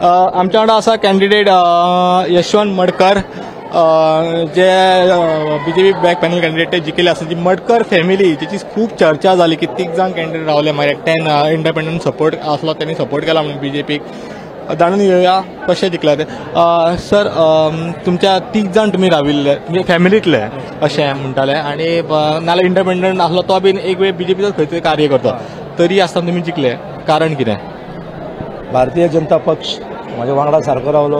आमच्या वांगडा आसा कॅन्डिडेट यशवंत मडकर, जे बीजेपी बॅक पॅनल कॅन्डिडेट ते जिखिल्ले आसा. जी मडकर फॅमिली जिची खूब चर्चा जाली की तीग जाण कॅन्डिडेट रावले, मागीर एकट्यान इंडिपेंडंट सपोर्ट आसलो, तेणी सपोर्ट केला म्हणून बीजेपीक. जाणून घेवया कशें जिखले ते. सर, तुमच्या तीग जाण तुमी राविल्ले म्हणजे फॅमिलींतले अशें म्हणटाले, आनी नाल्यार इंडिपेंडंट आसलो तो बीन एक वेळ बीजेपीचो खंय तरी कार्य करता, तरी आसतना तुमी जिखले, कारण कितें? भारतीय जनता पक्ष म्हज्या वांगडा सारको रावलो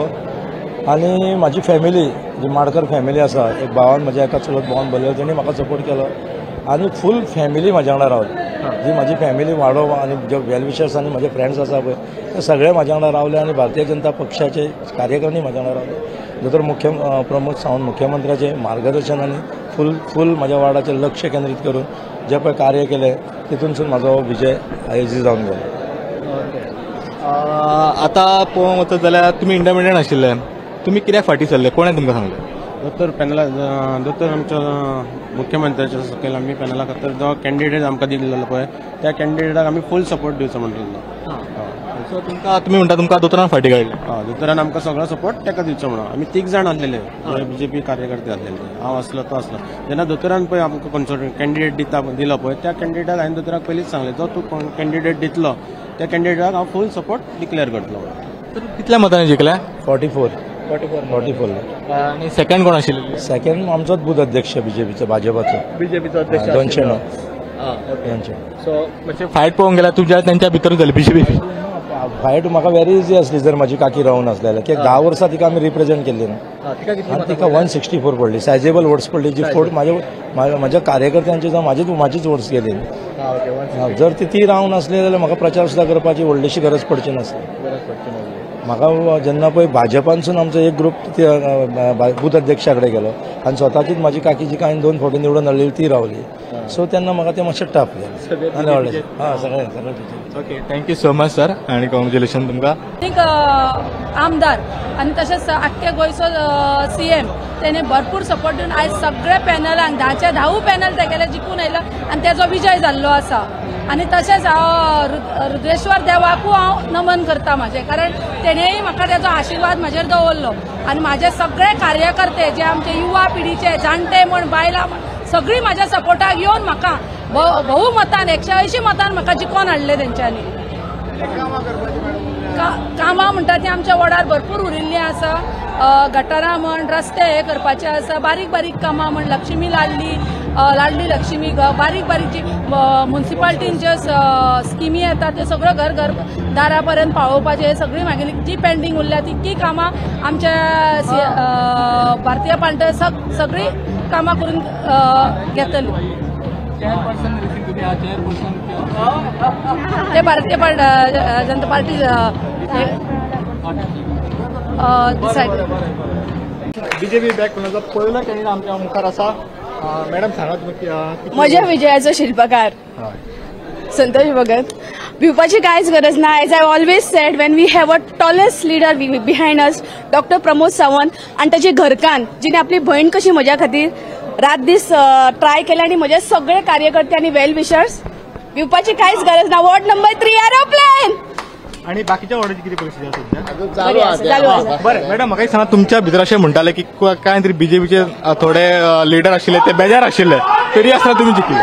आनी म्हाजी फॅमिली जी माडकर फॅमिली आसा, एक भावान म्हज्या एका चलत भावान भरलेलो, तेणी म्हाका सपोर्ट केलो आनी फूल फॅमिली म्हाज्या वांगडा रावली. जी म्हाजी फॅमिली वाडो आनी जे वेलविशर्स आनी म्हजे फ्रेंड्स आसा पळय ते सगळे म्हाज्या वांगडा रावले आनी भारतीय जनता पक्षाचे कार्यकर्णी म्हाज्या वांगडा रावले. दोतोर मुख्य प्रमोद सावंत मुख्यमंत्र्याचे मार्गदर्शन आनी फूल फूल म्हाज्या वार्डाचेर लक्ष केंद्रीत करून जे पळय कार्य केलें तितूनसून म्हाजो विजय इजी जावन गेलो. आतां पळोवंक वचत जाल्यार तुमी इंडिपेंडंट आशिल्ले, तुमी कित्याक फाटीं सरले, कोणें तुमकां सांगलें? दोतोर पॅनला, दोतोर आमच्या मुख्यमंत्र्याच्या सकयल आमी पॅनला खातीर जो कॅन्डिडेट आमकां दिल्लो पळय त्या कॅन्डिडेटाक आमी फूल सपोर्ट दिवचो म्हणटलो. सो तुमकां, तुमी म्हणटा तुमकां दोतोरान फाटीं काडलें? हय, दोतोरान आमकां सगळो सपोर्ट ताका दिवचो म्हणून आमी तीग जाण आसलेले, बीजेपी कार्यकर्ते आसलेले, हांव आसलो तो आसलो. जेन्ना दोतोरान पळय आमकां कन्सल्टंट कॅन्डिडेट दिता दिलो पळय त्या कॅन्डिडेटाक हांवें दोतोराक पयलींच सांगलें, जो तूं कॅन्डिडेट दितलो त्या कॅन्डिडेटाक हांव फूल सपोर्ट डिक्लेअर करतलो. तर कितल्या मतांनी जिखले? 44. 44. आनी सेकंड कोण आशिल्ले? सेकंड आमचोच बूथ अध्यक्ष बीजेपीचो, भाजपाचो, बीजेपीचो अध्यक्ष 209. सो मातशें फायट पळोवंक गेल्यार तुमच्या तेंच्या भितर जाली बीजेपी फायट. म्हाका व्हेरी इजी आसली जर म्हाजी काकी रावून आसली जाल्यार, कित्याक 10 वर्सां तिका आमी रिप्रेझेंट केल्ली न्हू. आनी तिका 164 पडली, सायजेबल वोट्स पडली, जी फोट म्हाज्या कार्यकर्त्यांची जावं म्हाजीच वोट्स गेली. जर ती रावन आसली जाल्यार म्हाका प्रचार सुद्दां करपाची व्हडलीशी गरज पडची नासली. म्हाका जेन्ना पळय भाजपानसून आमचो एक ग्रूप बूथ अध्यक्षा कडेन गेलो आनी स्वताचीच म्हाजी काकी जिका हांवें 2 फावटी निवडून हाडलेली ती रावली, सो तेन्ना म्हाका तें मातशें टफ जालें आनी व्हडलें. हां, सगळें सगळें. Okay, thank you so much sir आनी कॉंग्रेच्युलेशन तुमकां. एक आमदार आनी तशेंच आख्खे गोंयचो सीएम तेणे भरपूर सपोर्ट दिवन आयज सगळे पॅनलांक 10च्या 10 पॅनल तेगेले जिखून आयला आनी तेजो विजय जाल्लो आसा. आनी तशेंच हांव रुद्रेश्वर देवाकूय हांव नमन करता म्हाजें, कारण तेणेय म्हाका तेजो आशिर्वाद म्हाजेर दवरलो. आनी म्हाजे सगळे कार्यकर्ते जे आमचे युवा पिढीचे जाणटे म्हण बायलां म्हण सगळीं म्हाज्या सपोर्टाक येवन म्हाका बहुमतान 180 मतान म्हाका जिखोवन हाडलें तेंच्यांनी. कामां म्हणटा ती आमच्या वॉर्डार भरपूर उरिल्लीं आसा, गटारां म्हण, रस्ते हे करपाचे आसा, बारीक बारीक कामां म्हण, लक्ष्मी लाडली लाडली लक्ष्मी, बारीक बारीक जी मुन्सिपाल्टीन ज्यो स्किमी येता त्यो सगळ्यो घर घर दारा पर्यंत पावोवपाचे, सगळी मागीर जी पेंडींग उरल्या तितकी कामां आमच्या भारतीय पार्टी सगळीं कामां करून घेतली. ते Bharatiya Janata party decide. BJP back पॅनलाचो पयलो कॅन्डिडेट आमच्या मुखार आसा. मॅडम सांगा तुमी. म्हज्या विजयाचो शिल्पकार संतोष भगत. भिवपाची कांयच गरज ना. As I always said, when we have a tallest leader behind us, doctor Pramod Sawant आनी ताची घरकान्न जिणे आपली भयण कशी म्हज्या खातीर रात दीस ट्राय केले आनी म्हजे सगळे कार्यकर्ते आनी वेल विशर्स, भिवपाची कांयच गरज ना. Ward number 3 aeroplane. आणि बाकीच्या वॉर्डाची कितें परिस्थिती आसा सध्या? बरें मॅडम, म्हाका एक सांगा, तुमच्या भितर अशें म्हणटाले की कांय तरी बीजेपीचे थोडे लिडर आशिल्ले ते बेजार आशिल्ले, तरी आसतना तुमी जिखले.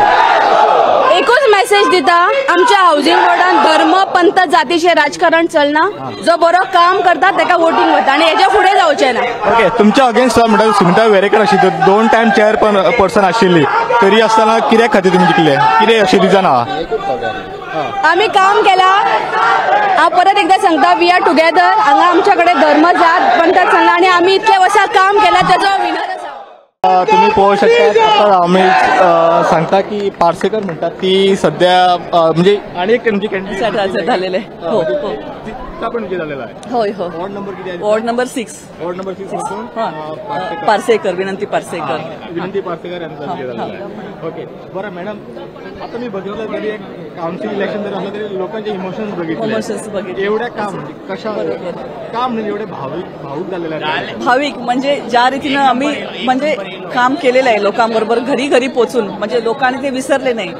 एकूच मेसेज दिता, आमच्या हावजींग बोर्डान धर्म पंथ जातीचे राजकारण चलना, जो बरो काम करता ताका वोटींग वता आनी हेच्या फुडें जावचें ना. ओके, तुमच्या अगेन्स्ट म्हणटा सुमिता वेरेकर आशिल्ली, 2 टायम चेअर पर्सन आशिल्ली, तरी आसतना कित्याक खातीर तुमी जिखले, कितें अशें रिजन आहा? आमी काम केला. हांव परत एकदा सांगता, we are together. हांगा आमच्या कडेन धर्म जात पंथ चलना आनी आमी इतले वर्सां काम केलां तेजो विनर आसा. तुम्ही पळोवंक शकता आता आमी सांगता की पार्सेकर म्हणतात ती सध्या म्हणजे आणि एक तुमची कॅन्डिडेट झालेले हो हो तिचा पण विजय झालेला आहे. होय हो. वॉर्ड नंबर किती आहे? Ward number 6. Ward number 6 मधून पार्सेकर, विनंती पार्सेकर, विनंती पार्सेकर यांचा विजय झालेला आहे. ओके बरं मॅडम, आता मी बघितलं तरी एक काउन्सिल इलेक्शन जरी असलं तरी लोकांचे इमोशन्स बघितले, एवढ्या काम म्हणजे कशा काम म्हणजे एवढे भाविक भावूक झालेले आहे. भाविक म्हणजे ज्या रीतीनं आम्ही म्हणजे काम केलेलं आहे लोकांबरोबर घरी घरी पोचून, म्हणजे लोकांनी ते विसरले नाही.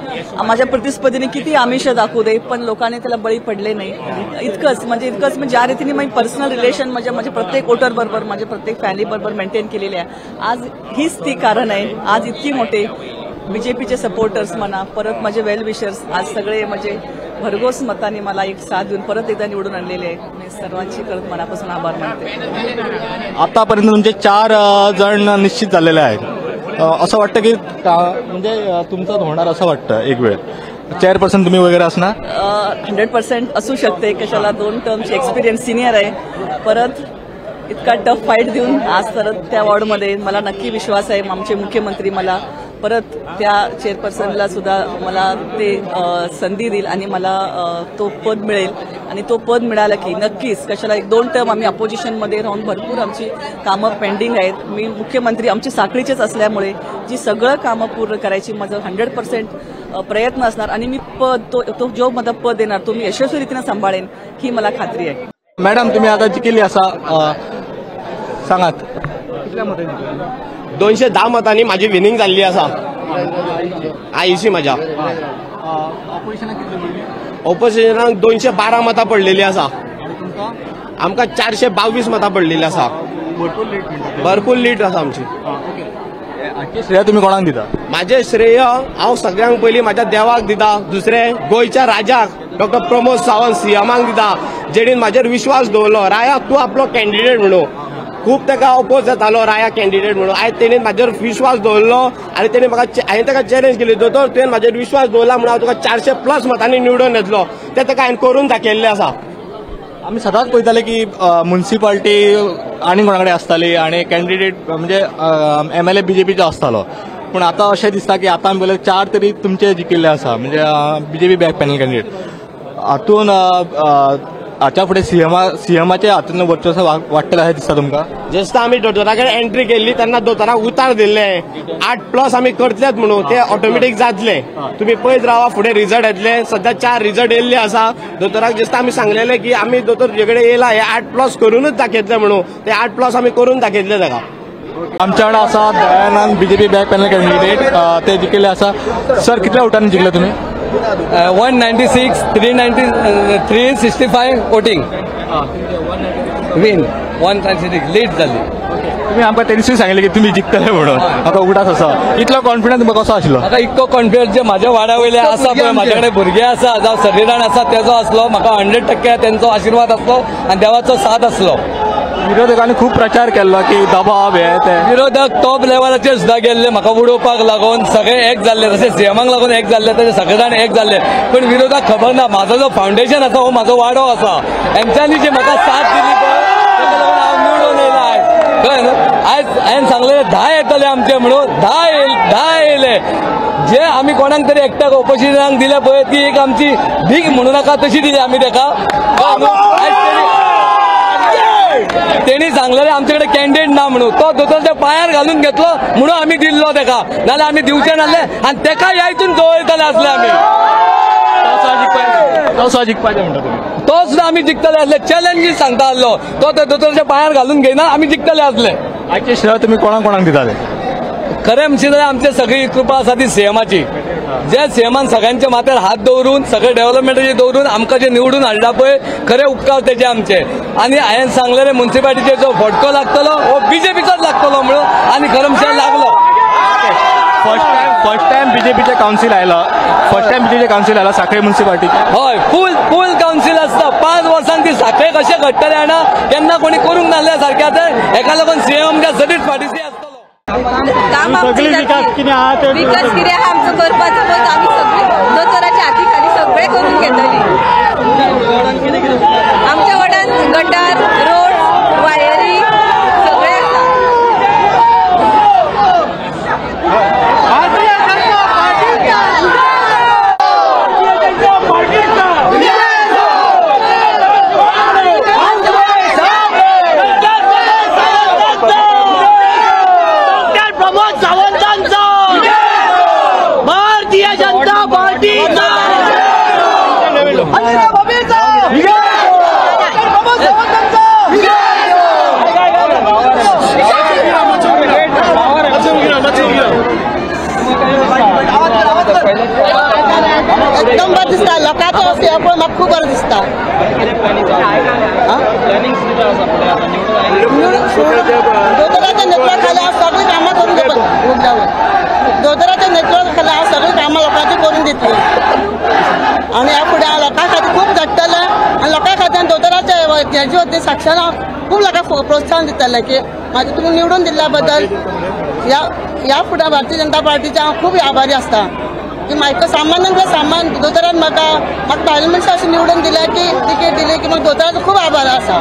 माझ्या प्रतिस्पर्धीने किती आमिष दाखवू दे पण लोकांनी त्याला बळी पडले नाही. इतकंच म्हणजे इतकंच मी ज्या रीतीने मी पर्सनल रिलेशन म्हणजे माझ्या प्रत्येक वोटर बरोबर, माझ्या प्रत्येक फॅमिली बरोबर मेंटेन केलेली आहे, आज हीच ती कारण आहे. आज इतकी मोठे बीजेपीचे सपोर्टर्स म्हणा, परत माझे वेल विशर्स आज सगळे म्हणजे भरघोस मताने मला एक साथ देऊन परत एकदा निवडून आणलेले आहे. मी सर्वांची करत मनापासून आभार मानते. आतापर्यंत तुमचे 4 जण निश्चित झालेले आहेत, असं वाटतं की म्हणजे तुमचं होणार असं वाटतं एक वेळ चेअरपर्सन तुम्ही वगैरे असणार? 100% असू शकते. कशाला 2 टर्मची एक्सपिरियन्स सिनियर आहे, परत इतका टफ फाईट देऊन आज परत त्या वॉर्डमध्ये मला नक्की विश्वास आहे आमचे मुख्यमंत्री मला परत त्या चेअरपर्सनला सुद्धा मला ते संधी देईल आणि मला तो पद मिळेल. आणि तो पद मिळालं की नक्कीच कशाला 1-2 टर्म आम्ही अपोजिशनमध्ये राहून भरपूर आमची कामं पेंडिंग आहेत. मी मुख्यमंत्री आमची साखळीचेच असल्यामुळे जी सगळं कामं पूर्ण करायची माझं 100% प्रयत्न असणार आणि मी पद तो जो मला पद देणार तो मी यशस्वी रीतीने सांभाळेन ही मला खात्री आहे. मॅडम, तुम्ही आता जिंकली असा सांगात. 210 मतांनी माझी विनिंग जाल्ली आसा आयसी माझ्या. ऑपोजिशनाक 212 मतां पडलेली आसा, आमकां 422 मतां पडलेली आसा. भरपूर लीड आसा आमची. श्रेय तुम्ही कोणाक दिता? माझे श्रेय हांव सगळ्यांक पयलीं म्हाज्या देवाक दिता, दुसरें गोंयच्या राजाक डॉक्टर प्रमोद सावंत सीएमाक दिता, जेणेन म्हाजेर विश्वास दवरलो राया तूं आपलो कॅन्डिडेट म्हणून. खूब ताका अपोज जातालो राया कॅन्डिडेट म्हणून, आयज तेणेन म्हाजेर विश्वास दवरलो आनी तेणें म्हाका हांवें ताका चॅलेंज केली, दोतोर तुवें म्हाजेर विश्वास दवरला म्हणून हांव तुका 400+ मतांनी निवडून येतलो, तें ताका हांवें करून दाखयल्लें आसा. आमी सदांच पळयताले की म्युनिसिपालिटी आनी कोणा कडेन आसताली आनी कॅन्डिडेट म्हणजे MLA बीजेपीचो आसतालो, पूण आतां अशें दिसता की आतां आमी पळयल्यार 4 तरी तुमचे जिखिल्ले आसा, म्हणजे बीजेपी बॅक पॅनल कॅन्डिडेट. हातून हाच्या फुडें सीएमाच्या हातून वर्चस्व वाडटलें अशें दिसता तुमकां? जस्तो आमी दोतोरा कडेन एंट्री केल्ली तेन्ना दोतोराक उतार दिल्ले 8+ आमी करतलेच म्हणून, ते ऑटोमॅटीक जातले. तुमी पळयत रावा फुडें रिजल्ट येतले. सध्या 4 रिजल्ट येयल्ले आसा. दोतोराक जस्तो आमी सांगलेले की आमी दोतोर तुजे कडेन येयला हे 8+ करूनच दाखयतले म्हणून, ते 8+ आमी करून दाखयतले ताका. आमच्या वांगडा आसा Dayanand BJP back panel candidate, ते जिखिल्ले आसा. सर, कितल्या वोटांनी जिखले तुमी? 196, 390, 365 voting win, 196 lead जाली. तुम्ही आमकां तेन्नासूय सांगिल्लें की तुमी जिखतले म्हणून, म्हाका उगडास आसा. इतलो कॉन्फिडन्स तुमकां कसो आशिल्लो? म्हाका इतको कॉन्फिडन्स जे म्हाज्या वाड्या वयले आसा पळय, म्हाज्या कडेन भुरगे आसा जावं सगळे जाण आसा तेजो आसलो, म्हाका 100% तेंचो आशिर्वाद आसलो आनी देवाचो साथ आसलो. विरोधकांनी खूब प्रचार केल्लो की दबाव हे ते, विरोधक टॉप लेवलाचेर सुद्दां गेल्ले म्हाका उडोवपाक लागून, सगळे एक जाल्ले, जशे सीएमाक लागून एक जाल्ले तशे सगळे जाण एक जाल्ले. पूण विरोधक खबर ना म्हाजो जो फावंडेशन आसा हो म्हाजो वाडो आसा, हेंच्यांनी जी म्हाका साथ दिली पळय ताका लागून हांव निवडून येयला आयज. कळ्ळें न्हू? आयज हांवें सांगलें 10 येतले आमचे म्हणून, 10 येयले. जे आमी कोणाक तरी एकट्याक ऑपोजिशनाक दिले पळय ती एक आमची भीक म्हणू नाका तशी दिली आमी ताका. तेणी सांगलेले आमच्याकडे कॅन्डिडेट ना म्हणून, तो दोतोरच्या पांयार घालून घेतलो म्हणून आमी दिल्लो तेका, नाल्यार आमी दिवचे नासले आनी तेका ह्या हितून दवरतले आसले आमी. तो जिखपाचें म्हणटा तुमी? तो सुद्दां आमी जिखतले आसले, चॅलेंजीस सांगता आसलो तो त्या दोतोरच्या पांयार घालून घेयना, आमी जिखतले आसले. आयचे श्रेय तुमी कोणाक कोणाक दिताले? खरें म्हणशी जाल्यार आमची सगळी कृपा आसा ती सीएमाची. जे सीएमान सगळ्यांच्या माथ्यार हात दवरून सगळे डेव्हलपमेंटाचे दवरून आमकां जे निवडून हाडला पळय, खरे उपकार तेजे आमचे. आनी हांवें सांगलेले म्युनिसिपालिटीचेर जो फटको लागतलो हो बीजेपीचोच लागतलो म्हणून, आनी खरें म्हणल्यार लागलो. फर्स्ट टायम बीजेपीचे कावन्सील आयला, फर्स्ट टायम बीजेपीचे कावन्सील आयला साखळे म्युनिसिपालिटीचे. हय, फूल कावन्सील आसता. 5 वर्सांक ती साखळे कशें घडटलें जाणा, केन्ना कोणी करूंक नासल्या सारकें. आतां हेका लागून सीएम आमकां सदींच फाटीं आसतलो. काम आमचें विकास कितें आहा आमचो करपाचो पळय, आमी सगळी दोतोराच्या हाती खाली सगळें करून घेतली. आमच्या वॉर्डान गटार, रोड, वायरी सगळें आसा. प्रमोद सावंतांचा भारतीय जनता खूब बरें दिसता. दोतोराच्या नेतृत्वा खाला हांव सगळीं कामां करून घेता. दोतोराच्या नेतृत्वा खाला हांव सगळीं कामां लोकांची करून दितली आनी ह्या फुडें हांव लोकां खातीर खूब झडटलें आनी लोकां खातीर दोतोराच्या हेजे वतीन साक्षान हांव खूब लोकांक प्रोत्साहन दितलें की म्हाजें तुमी निवडून दिल्ल्या बद्दल ह्या फुडें भारतीय जनता पार्टीचे हांव खूब आभारी आसता की म्हाका सामान्यांतलें सामान दोतोरान म्हाका म्हाका बायल मनशां अशें निवडून दिलें की तिकेट दिली की म्हाका दोतोराचो खूब आभार आसा.